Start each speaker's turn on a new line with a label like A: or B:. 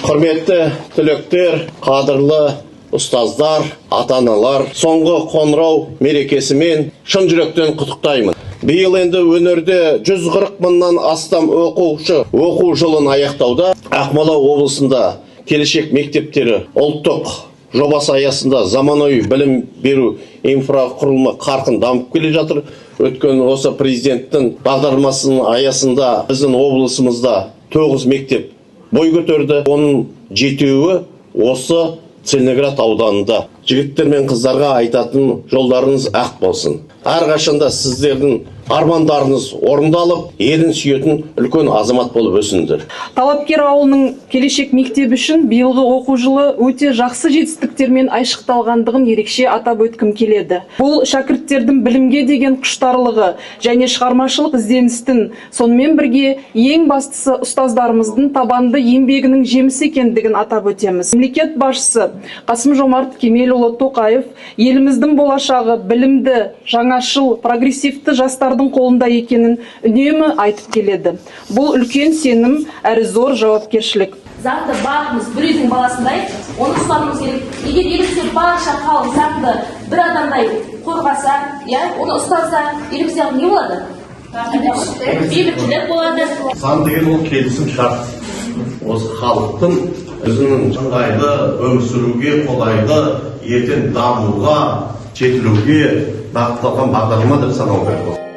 A: Құрметті түлектер, қадірлі ұстаздар, ата-аналар, соңғы қоңырау мерекесімен шын жүректен құттықтаймын. Биыл енді өңірде 140 мыңнан астам оқушы оқу жылын аяқтауда. Ақмола облысында «Келешек мектептері» ұлттық жобасы аясында заманауи білім беру инфрақұрылымы қарқын дамып келе жатыр. Өткен осы президенттің бағдарламасының аясында біздің облысымызда 9 мектеп бой көтерді. Оның жетеуі осы Целиноград ауданында. Жігіттер мен қыздарға айтатын: жолдарыңыз ақ болсын. Әрқашанда сіздердің армандарыңыз орындалып, елін сүйетін үлкен азамат болып өсіңдер.
B: Талапкер ауылының келешек мектебі үшін биылғы оқу жылы өте жақсы жетістіктермен айшықталғандығын ерекше атап өткім келеді. Бұл шәкірттердің білімге деген құштарлығы және шығармашылық ізденістің, сонымен бірге ең бастысы ұстаздарымыздың табанды еңбегінің жемісі екендігін атап өтеміз. Мемлекет басшысы Қасым Жомарт Кемелұлы Тоқаев еліміздің болашағы білімді, жаңашыл, прогрессивті жастардың қолында екенін үнемі айтып келеді. Бұл үлкен сенім әрі зор жауапкершілік.
C: Заңды барлығымыз бір үйдің баласындай оны ұстануымыз керек. Егер елімізде барша халық заңды бір адамдай қорғаса, иә, оны ұстанса, елімізде не болады? Бейбітшілік болады.
A: Заң деген ол келісім шарт. Осы халықтың өзінің ыңғайлы өмір сүруге қолайлы, ертең дамуға, жетілуге бағытталған бағдарлама деп санау керек.